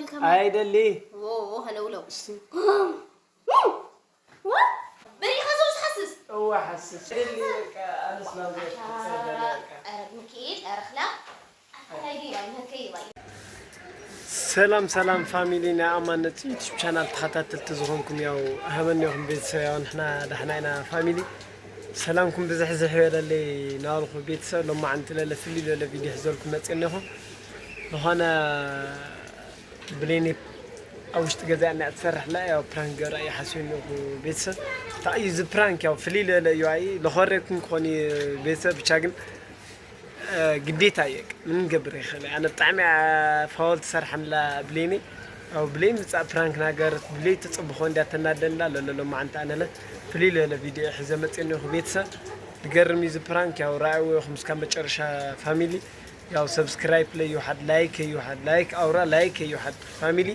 ከመይ? ኣይደሊ። ዎ፣ ዎ፣ ሃለውለው። እስቲ። ዋ! በሊኻ ሰው ዝሓስስ? እዋ፣ ሓስስ። ኣይደሊ፣ በቃ፣ ኣነስ ናብ ዘ-፣ ኣሓ፣ ክጸበል፣ በቃ። ኧረ ሚካኤል፣ ኧረ ኽላ። ኣታ፣ ይባይ፣ መከይ፣ ይባይ። ሰላም፣ ሰላም ፋሚሊ ናይ ኣማነት ዩቱብ ቻናል ተኸታተልቲ ዝኾንኩም፣ ያው፣ ሃበኒ ኢኹም ቤተሰብ፣ ያው፣ ንሕና ዳሕና ኢና ፋሚሊ። ሰላምኩም ብዝሕ ዝሕ ይበለለይ ናበልኩ ቤተሰብ፣ ሎማዓንቲ ለለ ፍልይ ዝበለ ቪድዮ ሒዘልኩም መፅእ እኒኹ። ዝኾነ ብሌኒ ኣብ ውሽጢ ገዛ እያ ትሰርሕ ኣላ፣ ያው ፕራንክ ገራ እየ ሓስበ እኒኹ ቤተሰብ። እንታይ እዩ እዚ ፕራንክ? ያው ፍልይ ዝበለ እዩ፣ ኣይ፣ ለኾሬኩም ክኾን እዩ ቤተሰብ፣ ብቻ ግን፣ እ፣ ግዴታ እዩ፣ ምንም ገብር ይኽእል። ኣነ ብጣዕሚ እያ ፋውል ትሰርሓንላ ብሌኒ። ያው ብሌኒ ምጻእ ፕራንክ ናገርት፣ ብሌኒ ትጽብኾ እንዲያ ተናደንላ፣ ለለ ሎማዓንቲ ኣነለ ፍልይ ዝበለ ቪድዮ እየ ሒዘ መፅእ እኒኹ ቤተሰብ። ዝገርም እዩ እዚ ፕራንክ፣ ያው ረኣይዎ ኢኹም እስካብ መጨረሻ ፋሚሊ። ያው ሰብስክራይብ ለይውሓድ፣ ላይክ ከይውሓድ፣ ላይክ ኣውራ፣ ላይክ ከይውሓድ ፋሚሊ።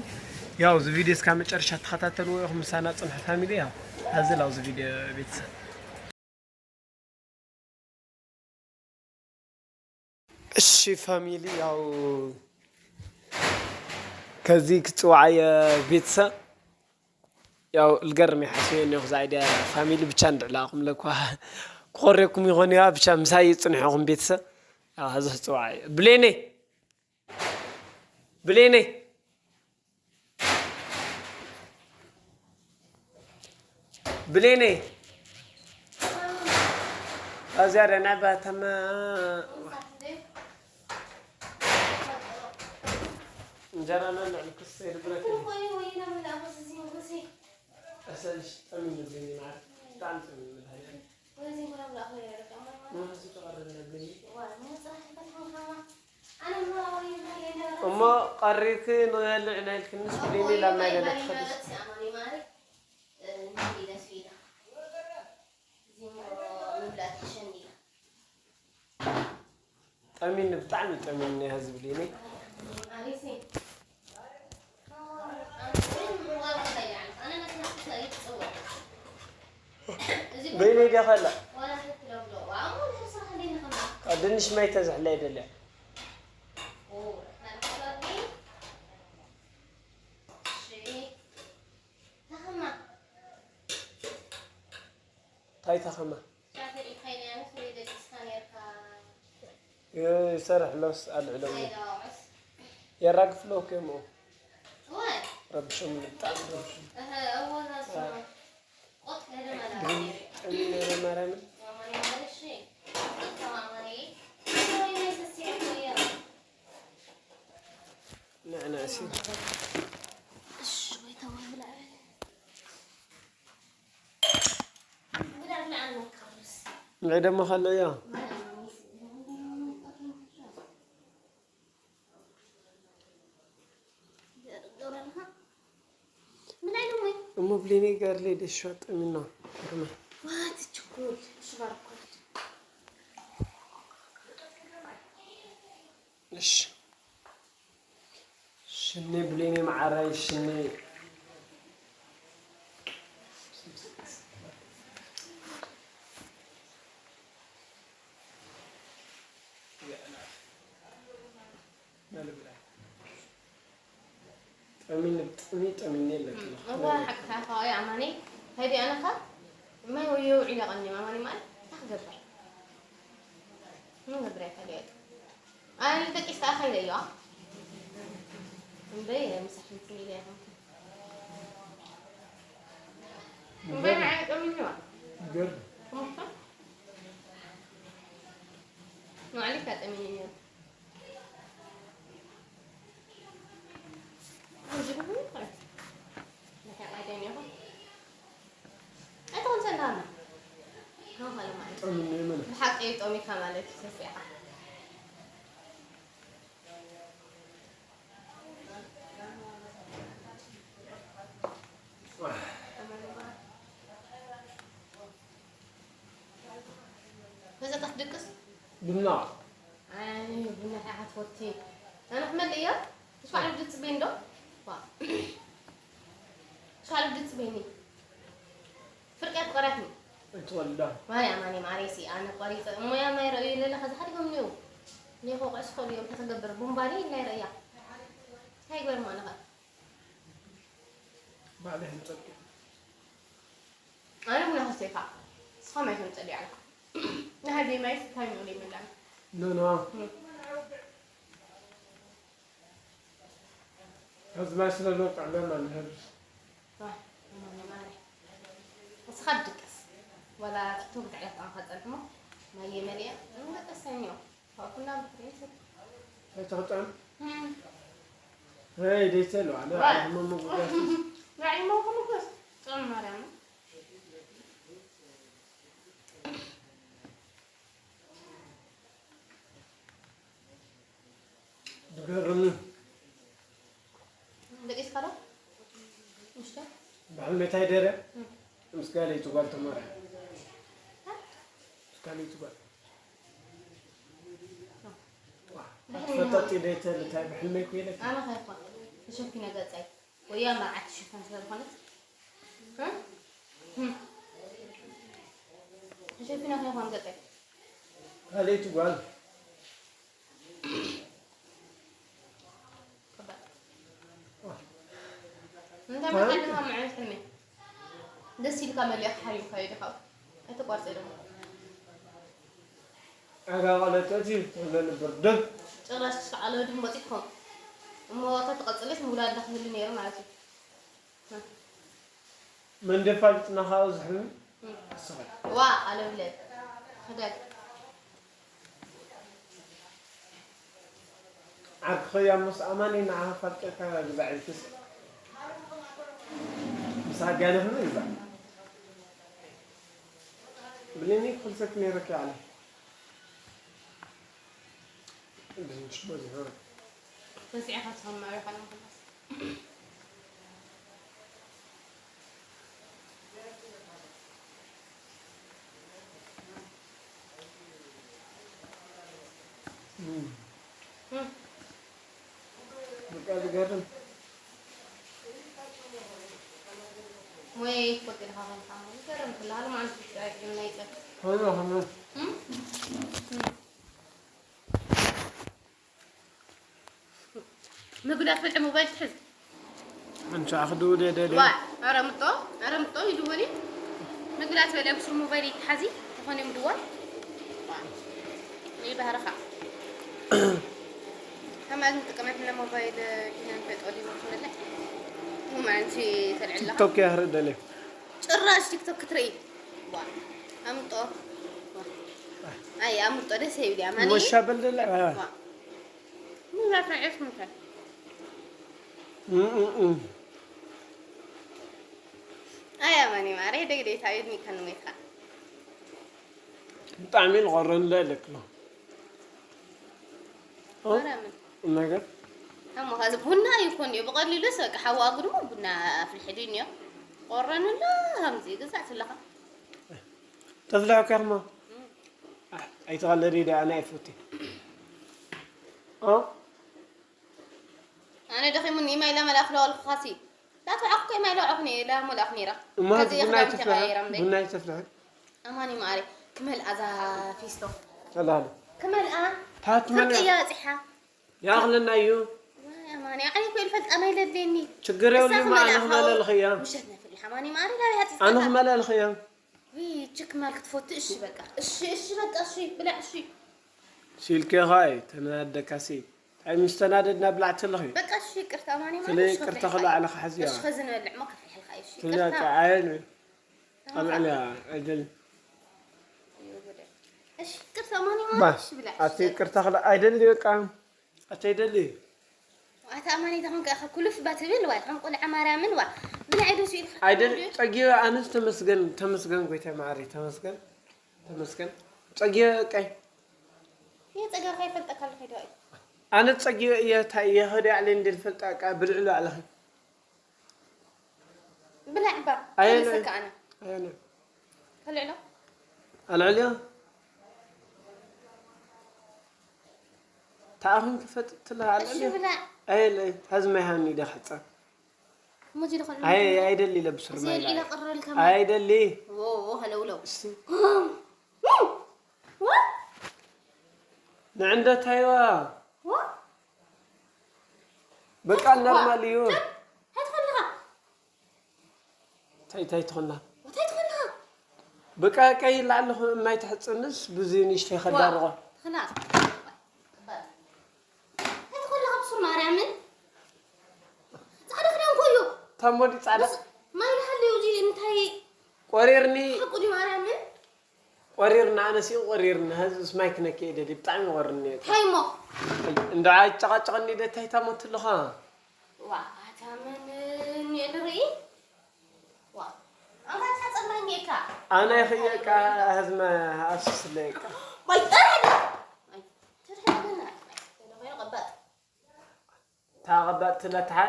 ያው እዚ ቪድዮ እስካብ መጨረሻ ተኸታተልዎ ኢኹም፣ ምሳና ጽንሑ ፋሚሊ። ያው ኣዘል ኣብዚ ቪድዮ ቤተሰብ። እሺ ፋሚሊ፣ ያው ከዚ ክጽውዓየ ቤተሰብ፣ ያው ልገርም ይሓስበ እኒኹ፣ እዛ ኣይድያ ፋሚሊ ብቻ እንድዕላኹም ለኳ ክኾሬኩም ይኾን እያ፣ ብቻ ምሳይ ጽንሑኹም ቤተሰብ። ያው ሀዚ ክጽውዓየ። ብሌኔ፣ ብሌኔ፣ ብሌኔ፣ እዚኣ ደኣ ናይ ባተማ እንጀራ ነልዕል ክስተ ይድብረክ። ኣሰልሽ ጠሚኒ ብሌኒ፣ ብጣዕሚ ጠሚኒ መድሃኒዓለም። ንህዝቢ ተቐርብ ነብኒ። እሞ ቀሪብኪ ንበልዕ ኢላ ኢልክንስ ብሌኒ ኢላ ናይ ለለ ትኸድስ። ጠሚኒ፣ ብጣዕሚ ጠሚኒ እያ ህዝቢ ብሌኒ። በይነይ ድያ ከላ? ድንሽ ማይ ተዝሕላ ይደልያ። እንታይ ተኸማ? ይሰርሕ ሎስ ኣልዕሎም። የራግፍ ሎ ከሞ። ረብሾም፣ ብጣዕሚ ረብሾም። ግን ጠሚነ ማርያምን። ንዕና እሲ። ንዒ ደሞ ካልዕ እያ። እሞ ብሌኔ ጋር ላይ ደሻ ጠሚና ከመ። ዋት ችኩል ሽባርኩል። እሺ። ሽኔ ብሌኔ መዓረይ ሽኔ። ጠሚኒ፣ ብጣዕሚ ጠሚኒ ኣለኪ። እዋ፣ ሓቅኻ ኢኻ፣ ኣማኒ። ሃይዲ፣ ኣነኻ ማይ ወዮ ውዒለ ቀኒም፣ ኣማኒ፣ ማለት እንታይ ክገብር? ምን ገብር ኣይፈልጥ። ኣነ ደቂስ ከኣ ከይደ እዮ። እምበይ፣ ምሳሕ ምትኒ ኢለ ይኹን። እምበይ፣ ንዓይ ጠሚኒ እዋ። ይገርም። እምበይ። ንባዕለይ ከኣ ጠሚኒ እዮ። ብሓቂ እዩ ጠሚካ ማለት እዩ፣ ሰሲዕካ። መዘቃ ትድቅስ? ቡና። ኣይ፣ ቡና እንታይ ኢኻ ትፈቲ? ኣነ ክመልእ እየ። ትሽዓል ብድጽ ቤን ዶ? ዋ። ትሽዓል ብድጽ ቤኒ። ፍርቂ እያ ትቆርያትኒ። ኣይትወልዳ። ማርያም፣ ኣነ ማሬሲ፣ ኣነ ቆሪጸ። እሞ ያ ማይ ረእዩ ለለ፣ ከዚ ሓዲጎም እኒኡ። እኒኦ ክወቕዑ ዝኽእሉ እዮም፣ ተተገብር። ቡምባኒ ኢልና ይረእያ። እንታይ ይግበር እሞ ኣነ ኸ? ባዕለይ ህንጸት ኣነ ቡና ከስተይካ ንስኻ ማይ ከም ጸሊያ ኣለካ። ንሃደይ ማይ ስታይ ምቕሊ ይመላኒ። ኖኖ ሕዚ ማይ ስለ ዘውቅዕ ለማ ንህብስ ንስኻ ድቅስ ዋላ ቲክቶክ ብትዕለት ኣንካ ጸንሕሞ ማየ መሊያ ንደቀሰኒዮ ካብኩና ብትዕለት ኣይተኸጠም ይ ደይተሉ ኣነ ሕመም መጉዳት ራዒሞ ክምጎስ ጾም ማርያም ዝገርም እዩ። ደቂስካ ዶ? ምሽቶ? ብሕልሚ እንታይ ደረ? ምስ ጋለይቲ ጓል ተማርያ። ምስ ጋለይቲ ጓል። ፈጠጥ ኢለ ይተል እንታይ ብሕልመይ እኮ ኢለኪ። ኣነ ኸይኮን ተሸፊነ ገፀይ ወያ መርዓት ትሽፈን ስለ ዝኾነት እ? እ። ተሸፊነ ከይኮን ገፀይ። ጋለይቲ ጓል። እንዳ መሓልካ መዓልቲ ሕልሚ ደስ ኢልካ መሊእካ ሓሪምካዮ ዲኻ? ኣይተቋርፀ ደሞ ኣጋ ቀለጠት እዩ ተብለ ነበር ደብ ጭራሽ ክስዓሎ ድም ወፂኹም እሞ ተትቐፅልስ ምውላድ ዳክህሉ ነይሩ ማለት እዩ። መንደፋልጥና ካብኡ ዝሕምን ኣስኻ ዋ ኣለብለ ክደግ ዓርኪ ኸያ ምስ ኣማኒ ንዓኻ ፋልጠካ ግዛዕ ኢልክስ ምስ ኣጋንሕና ግዛዕ ብሌኒ ክፍልሰክ ነይረኪ ኣለ ድንሽ በዚሖ በዚዕኻ ትሰማዕ ይኾነ ምክንያት በቃ ዝገርም ወይ ቆጢርካ ከምካ ዝገርም ክልሃሉ ማለት ብትራይ ናይ ጸብ ሆኖ ሆኖ ምግቢ ዳትበልዐ ሞባይል ትሕዝ ኣንቺ ኣኽድውል የደልያ ዋ ኣረ ምጦ ኣረ ምጦ ይድወል እዩ ምግቢ ዳትበልዐ ብስሩ ሞባይል ይትሓዚ ተኾነ ምድዋል ይባህርኻ ከማእዚ ንጥቀመት ለ ሞባይል ዲና ንፈጦ ዲሞ ክንበልዕ ማንቺ ተልዕለኻ ቲክቶክ ያህር ደልያ ጭራሽ ቲክቶክ ክትርኢ ዋ ኣምጦ ኣይ ኣምጦ ደስ ይብል ኣማኒ መሻበል ደልያ ዋ ምን ዛፍራ ዒፍ ምንታይ ኣይ ኣማኒ ማረይ ደግ ደይታ እዩ ድኒካ ንሞይትካ ብጣዕሚ ንቆረን ለለክሎ ማርያምን ነገር እሞ ከዚ ቡና ይኮን እዩ ብቀሊሉስ በቃ ሓዋ ጉድሞ ቡና ኣፍልሕዲ እኒዮ ቆረን ኣሎ ከምዚ ግዛዕ ትለኻ ተፍልሐ ከርማ ኣይተቐለዲ ዳ ኣነ ኣይፈቲ ኣነ ደኺሙኒ ኢማ ኢላ መልኣኽ ለዋልኩኻሲ ዳትብዓኹ ከይማ ኢላ ዓኹኒ ኢላ መልኣኽ ነይራ እማ ከዚ ቡና ክዳን ይተፍልሐ ተቀያይራ እምበይ ቡና ይተፍልሐ ኣማኒ ማሪ ክመልኣ እዛ ፊስቶ ተላሉ ክመልኣ ታት መለ ፍርቂ እያ በፂሓ ያኽለና እዩ ኣማኒ ኣይ ኮይል ፈልጣ ናይ ለድሌኒ ችግር የብሉ እሳ ማ ኣነ ክመልኣ ክመለልኽያ ምሸት ናይ ፍልሓ ኣማኒ ማሪ ላብያ ኣነ ፅፃ ክመለልኽያ ችክ ማል ክትፈቱ እሺ በቃ እሺ እሺ በቃ እሺ ብላዕ እሺ ሲልኬኻ እዩ ተናደካ ሲ እንታይ ምስ ተናደድና ብላዕ ተለኺ በቃ እሺ ይቅርታ ማኒ ስለ ይቅርታ ክሎ ዓለኻ ሓዚያ እሺ ከዚ ንበልዕ ሞ ከፍልሐልካ እዩ እሺ ትብላካ ይቅርታ ኣየን ኣብ ዕልያ ኣይደል እሺ ይቅርታ ማኒ ባስ ብላዕ ኣቲ ይቅርታ ክሎ ኣይደል በቃ ኣቲ ኣይደል ኣታ ኣማኒ ተኾንካ ኢኻ ኩልፍ ባትብል ዋይ ከም ቆልዓ ማርያምን ዋ ብላዕ ዶ ስኢልካ ኣይደል ጸጊበ ኣነስ ተመስገን ተመስገን ጎይታ ማሪ ተመስገን ተመስገን ጸጊበ ቀይ ይህ ጸገብ ከይፈልጠካ ኣለኹ ዶ እዩ ኣነ ጸጊበ እየ እንታይ እየ ኸዲ ኣዕለ እንድል ፈልጣ ቃ ብልዕሉ ኣለኺ ብላዕ ባ ኣየለ ይሰካ ኣነ ኣየለ ከልዕሎ ኣልዕልዮ ተኣኹም ክፈጥትላ እሺ ኣልዕልዮ ብላዕ ኣየለ ሀዝማይ ሃኒ ደኸጸ ሙዚ ልኾን ኣይ ኣይደሊ ለብስር ዜል ኢለ ቅረልካ ኣይደሊ ዎ ዎ ሀለውለው እስቲ ንዕንደታይዋ በቃ ኖርማል እዩ ሀትፈልኻ እንታይ እንታይ ትኾና? እንታይ ትኾና? በቃ ቀይ ላዕሊ ማይ ትሕፅንስ ብዙ ንሽተይ ከዳርቆ። ትኾና። እንታይ ትኾና ብሱር ማርያምን? ጻዕዳ ክዳን ኮዮ። ታሞዲ ጻዕዳ ማይ ናሃለዩ እዚ እንታይ ቆሪርኒ ሓቁ ድዩ ማርያምን? ቆሪርና ኣነሲ ቆሪርና ህዝብስ ማይ ክነከ ይደሊ ብጣዕሚ ቆርኒ። እንታይ እሞ? እንዳ ጨቃጨቀኒ ደታይ ታሞት ኣለኻ? ዋ ኣታ መን እኒኦ ድርኢ? ዋ ኣንካ ተሓፀማኝ እካ ኣነ ይኽየቃ ህዝመ ኣፍስስለየቃ ወይ ጠረደ ትድሕና ተለኾይኑ ቀባጥ ታቐባጥ ትለትሓ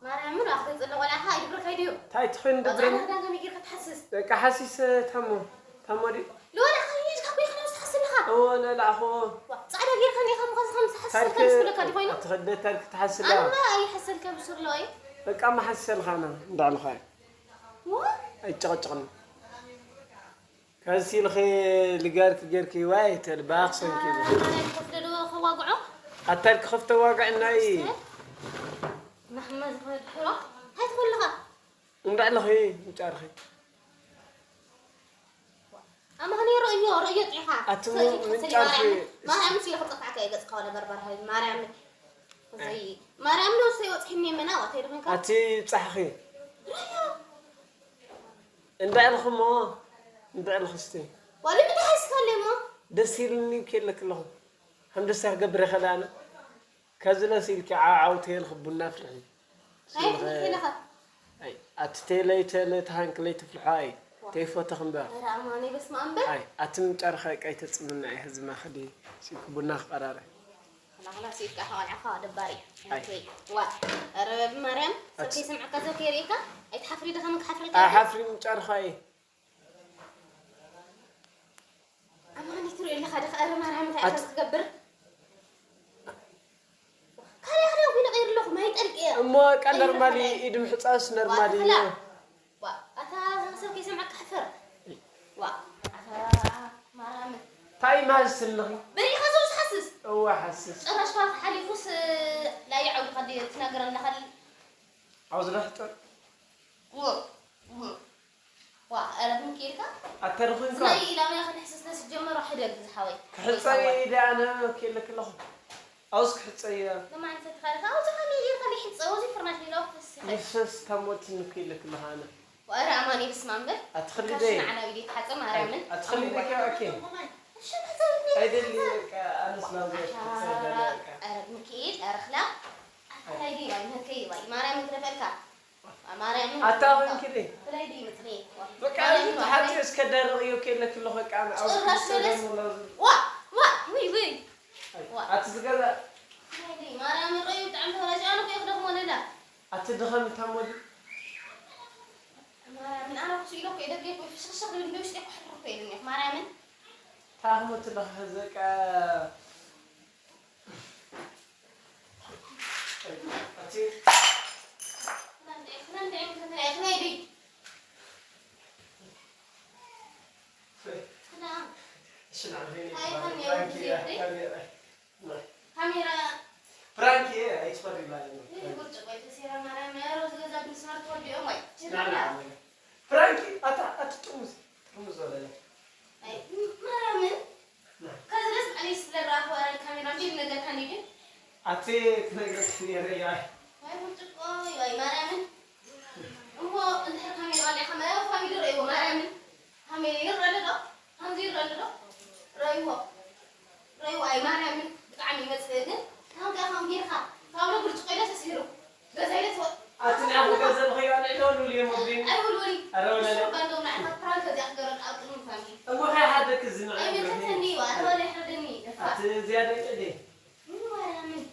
ማርያምን ኣኽተፅለ ቆላኻ ይድብርካ ድዩ? እንታይ ትኾይኑ ድብረኒ? ዳንጋ ሚጊር ክትሓስስ ደቂ ሓሲስ ታሞ ታሞ ድዩ? ለወላ ኸይድ ካብ ይኽነ ዝሓስልኻ እዎ ለላእኽዎ ጻዕዳ ጌርካ ኔኻ ምዃን ዝኸም ዝሓስልካ ምስኩለካ ድኾይኑ? ትኸደታል ክትሓስላ ኣነ ኣይሓሰልካ ብስር ለወይ በቃ መሓሰልኻና እንዳዕልኻ ኣይጨቐጨቕኒ ከዚ ኢልኺ ልጋርኪ ጌርኪ ዋይ ተልባኽ ሰንኪ ከፍደዶ ከዋግዖ ኣታል ክኸፍተ ዋግዕ ናይ ናሕመ ዝኸድሕሮ እንታይ ትኸልኻ እንዳዕልኺ ምጫርኺ ኣማኸኒ ርእዮ ርእዮ ጢኻ ኣቲ ምንጫርኺ ማርያም ስለ ክጠፋዕካ የገጽካ ወለ በርበር ሃይ ማርያም ዘይ ማርያም ነው ሰይ ወጽሕኒ መና ዋተይ ድኾንካ ኣቲ ጻሕኺ ርእዮ እንዳዕልኽሞ እንዳዕልኽስቲ ዋሊ ምትሓስካለሞ ደስ ኢልኒ ከለክ ኣለኹ ከም ደስ ክገብር ይኽእል ኣነ ከዚ ለሲልኪ ዓዓው ተየልኺ ቡና ኣፍልሒ። ኣይ፣ ኣቲ ቴለይ ቴለ ተሃንክለይ ትፍልሖ ኣይ። ተይፎተኽ እምበር። ኣይ፣ ኣቲ ምንጫርኻ ቀይ ተጽምና እየ ህዝማ ኸዲ ሲልኪ ቡና ክቐራረ። ኣይሓፍሪ ምንጫርኻ እየ። ኣማኒ ትሪኦ ኣለኻ ዲኻ? ኣረ ማርያም እንታይ ኢኻ ክትገብር? ካልእ ክዳን ኮይነ ቀይሩ ኣለኹ ማይ ጠልቂ እየ። እሞ በቃ ኖርማል እዩ ኢድ ምሕጻስ ኖርማል እዩ። ዋ ኣታ ሰብ ከይሰምዐካ ሕፈር። ዋ ኣታ ማርያም እንታይ ማዝትልኺ? በሪኻ ሰው ዝሓስስ እዋ ሓስስ ጭራሽ ካብ ሓሊፉስ ላይ ዓውዲ ከዲ ትነግረና ከል ዓውዚ ለሕጥር ዎ ዎ ዋ፣ ኧረ ብሚካኤልካ ኣተርኺንካ ናይ ኢላማ ኢኻ ንሕስስ ነስጀመሮ ሕደግ ዝሓወይ። ክሕጸዮ ኢለ ኣነ ኬለክ ኣለኹ። ኣውስ ክሕጸዮ። ንማንሰት ኻልካ ኣውዚ ኻልይ ጌርካ ይሕጸ፣ ኣውዚ ፍርናሽ ሌላ ክፍስስ። ይፍሰስ ታሞት ንኬለክ ኣለኻ ኣነ። ኧረ ኣማኒ በስመ ኣብ በል። ኣትኽልደይ። ካሽ ንዓና ቢል ይትሓጸ ማርያምን። ኣትኽልደይ ከኣኪ። እሺ፣ ሕጸብኒ። ኣይደሊ በቃ ኣነስ ናብ ዘይ ክሕጸ በቃ። ኧረ ብሚካኤል፣ ኧረ ኽላ። ኣታ ላይዲ ባይ፣ መከይ ባይ፣ ማርያምን ትረፈልካ። ማርያምን ኣታ ኾንኪ ዲ? ብላይ ድዩ ምጽኒ? በቃ እዚ ተሓፂ እስከ ደርቕ እዩ ከለክ ኣለኹ በቃ ኣብ ጭራሽ ክሰደን መለስ። ወላ ዝብል። ዋ ዋ ውይ ውይ። ኣቲ ዝገዛ ናይ ድዩ ማርያምን ረዩ ብጣዕሚ ተበላሽ ኣነ እኮ ይኽደኽሞ ለላ። ኣቲ ድኸም ታሞ ድዩ? ማርያምን ኣነ ኩሱ ኢለ እኮ የደገ እኮ ፍሽኽሽኽ ዝብል እንደ ውሽጢ እኮ ሕፍር እኮ ኢሉኒ ማርያምን። ታኽሞ ትለኽ ዘቃ ፕራንክ እየ ኣይትፈሪ ማለት ነው። ፕራንክ ኣታ ኣቲ ጥርሙዝ ጥርሙዝ ወለለ ማርያምን ከዚ ደስ በሃሊ ስለራኸ ካሜራ እንዴት ነገርካኒ ግን ኣቲ ክነግረክ ነረ ያ ወይ ብርጭቆ ወይ ማርያምን እሞ እንድሕር ካሜራ ኣሊኻ ማርያም ፋሚሊ ረእይዎ ማርያምን ካሜራ ይረአ ዶ ከምዚ ይረአ ዶ ረእይዎ ረእይዎ ኣይ ማርያምን ብጣዕሚ ይመፅእ ግን ካብ ጋር ከም ጌርካ ካብ ብርጭቆ ኢለ ተስሂሩ ገዛ ኢለ ትወ ኣቲ ንዓኹ ገንዘብ ኸይባልዕ ዶ ልውል እዮም ወግሪን ኣይውልውል ኣረ ወለለ ባንዶም ንዓኻ ፕራንክ ከዚኣ ክገብረልካ ኣብ ቅድሚ ፋሚሊ እሞ ኸይሓደክ እዚ ንዕግርኒ ኣይመልከተኒ ኣታ ወላ ይሕረደኒ እፋ ኣቲ ዝያዳ ይጥዕደ ምን ማርያምን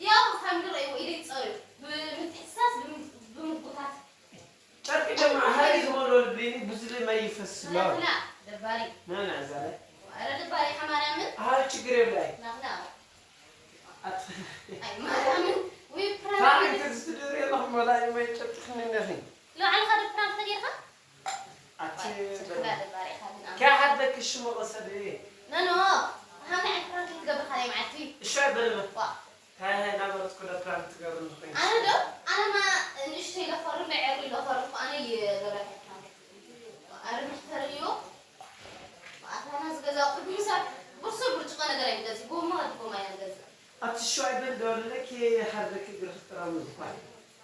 ያው ሳምሪ ረእይዎ ኢደይ ጸርዩ ብምትሕሳስ ብምጉታት ጨርቂ ድማ ሃይ ዝኾነ ልብኒ ብዙ ማይ ይፈስ ሎ ናትና ደባሪ ናና ዛለ ኧረ ደባሪ ኢኻ ማርያምን ኣሃ ችግር የብላይ ናትና ኣት ኣይ ማርያምን ወይ ፕራንክ ፕራንክ ዝትድር የለኹም ወላ ማይ ጨርቂ ክንነኺ ለዓልኻ ዶ ፕራንክ ተጌርካ ኣቲ ትኽላ ደባሪ ኢኻ ግን ኣም ከሓደክ ሽሙ ቐሰድ መኖ ሃመ ዕፍራን ክትገብር ካልኣይ መዓልቲ እሻ በልበ ዋ ታይታይ ናበረትኩ ዶ ፕራንክ ትገብር ንኽእል ኣነ ዶ ኣነማ ንእሽተይ ለፈሩ ለዐሩ ለፈሩ እኮ ኣነ ይገብረካ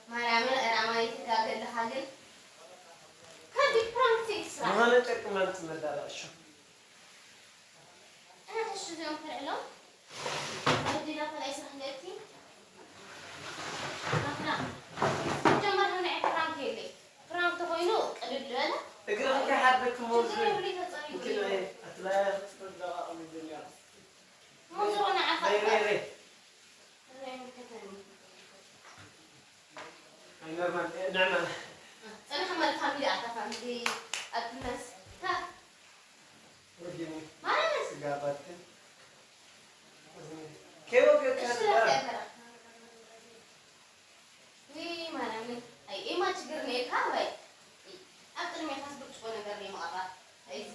ማርያምን፣ ኧረ ኣማኒት ትጋገ ኣለኻ ግን። ከቢድ ፕራንክ ትስራሕ። ዝኾነ ጨርቂ ማለት መዳረቕ እሾ። ኣነ ሕሽ እዚኦም ከልዕሎም። ወዲና ካልኣይ ስራሕ ንእቲ። ናትና። ጀመር፣ ናይ ፕራንክ የለይ። ፕራንክ ተኾይኑ ቅልል ዝበለ። እግርኺ ከይሓርደኪ እሞ ችግር የብሉይ፣ ተጸሪጉ እዩ። ኣትላ ክትፈርዳ ኣቕሚ ዘኛ። እሞ ዝሮ ንዓኻ። ረይ፣ ረይ፣ ረይ። ኣይ፣ ኖርማል፣ እ፣ ንዕማ። ጸኒሐ ማለት ፋሚሊ ኣታ ፋሚሊ ኣብ ትመስ። ታ። ወዲኒ። ማለት? ስጋ ባትን። ከይወገድካ እሺ፣ ትበላ። ላክ ያገራ። ውይ፣ ማርያም፣ ኣይ፣ ኤማ ችግር ነይርካ፣ ወይ? ኣብ ቅድሜኻስ ብርጭቆ ነገር ነይ መቐባ። ኣይ፣ እዚ።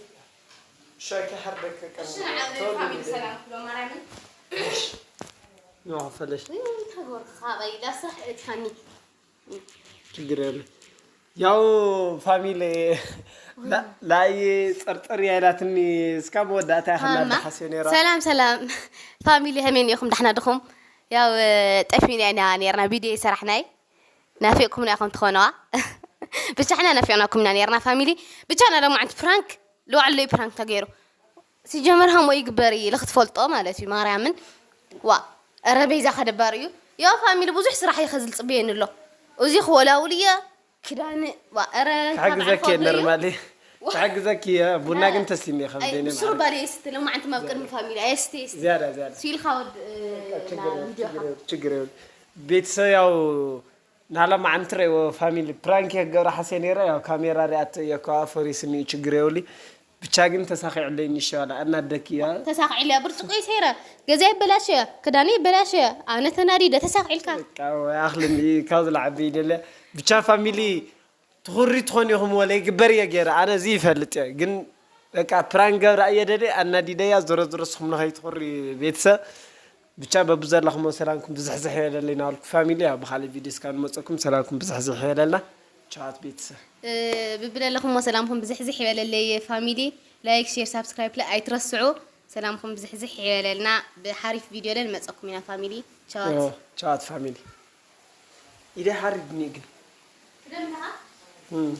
ሻኪ ሓርደከ ቀን እሺ፣ ንዓብ ተወልደ ፋሚሊ ይደለ። ሰላም ክብሎ ማርያምን። ንዋ ፈለሽ። ውይ፣ እንታይ ገበርኩ? ካባይ ዳስራሕ እትኻኒ። ችግር የለ። ያው ፋሚሊ ላ-፣ ላይ ጸርጠር ያይላትኒ እስካ መወዳእታ ያኸላ ማማ። ደሓስዮ ነይራ። ሰላም፣ ሰላም። ፋሚሊ፣ ከመይ እኒኹም? ዳሕና ድኹም? ያው፣ ጠፊና ኢና ነይርና፣ ቪድዮ ይሰራሕናይ። ናፊቕኩምና ኢኹም ትኾነዋ። ብቻ ሕና ናፊቕናኩም ኢና ነይርና ፋሚሊ። ብቻ ና ሎማዓንቲ ፕራንክ፣ ልዋዕለይ ፕራንክ ተገይሩ። ሲጀመር ሃሞ ይግበር እዩ፣ ልክትፈልጦ ማለት እዩ፣ ማርያምን። ዋ፣ ኧረ ቤዛ ከደባር እዩ። ያው ፋሚሊ ብዙሕ ስራሕ እዩ ከዚ ዝጽበየኒ ኣሎ። እዚ ክወላውል እየ፣ ክዳን፣ ዋ፣ ኧረ ካብ ክሕግዘኪ ዓርኮ እየ፣ ኖርማሊ። እዩ። ክሕግዘኪ እየ፣ ቡና ግን ተስቲኒ እየ፣ ከም ኣይ፣ ዘይነ ብስሩ ማለት። ባል እየ ስተ፣ ሎማዓንቲ ኣብ ቅድሚ ፋሚሊ፣ ኣየ ስተ፣ ስተ። ዝያዳ፣ ዝያዳ። ሲልካ ወድ፣ እ፣ በቃ ችግር ና የብሉ፣ ቪድዮኻ። ችግር የብሉ፣ ችግር የብሉ። ቤተሰብ ያው ናሎም ዓንትረ ፋሚሊ ፕራንክ የገብረ ሓሴ ነይረ፣ ያው ካሜራ ሪኣት እየ፣ ከዋ ፈሪስኒ እዩ፣ ችግር የብሉ። ብቻ ግን ተሳኺዕለይ፣ ንሻላ እናደኪ እያ። ተሳኺዕለያ፣ ብርጭቆ ይሰይረ፣ ገዛ ይበላሸ፣ ክዳነ ይበላሸ፣ ኣነ ተናዲደ፣ ተሳኺዕልካ። በቃ ወይ ኣኽልኒ፣ ካብ ዝለዓበ ይደለ። ብቻ ፋሚሊ ትኹሪ ትኾን ኢኹም ወለ ይግበር እየ ገይረ፣ ኣነ እዚ ይፈልጥ እየ። ግን በቃ ፕራንክ ገብራ እየ ደለ፣ ኣናዲደያ፣ ዞሮ ዞሮ ስኹም ንኸይትኹሪ ቤተሰብ። ብቻ በብዘለኹሞ ሰላምኩም ብዝሕዝሕ ይበለለይ ናበልኩ ፋሚሊ፣ ኣብ ብኻልእ ቪድዮ እስካብ ንመፀኩም ሰላምኩም ብዝሕዝሕ ይበለልና። ቻት ቤተሰብ። እ፣ ብብለለኹሞ ሰላምኩም ብዝሕዝሕ ይበለለይ ፋሚሊ። ላይክ፣ ሼር፣ ሳብስክራይብ ለ ኣይትረስዑ። ሰላምኩም ብዝሕዝሕ ይበለልና። ብሓሪፍ ቪድዮ ለ ንመፀኩም ኢና ፋሚሊ። ቻት። ኦ፣ ቻት ፋሚሊ። ኢደ ሓሪድኒ ግን። ክደምካ? እም።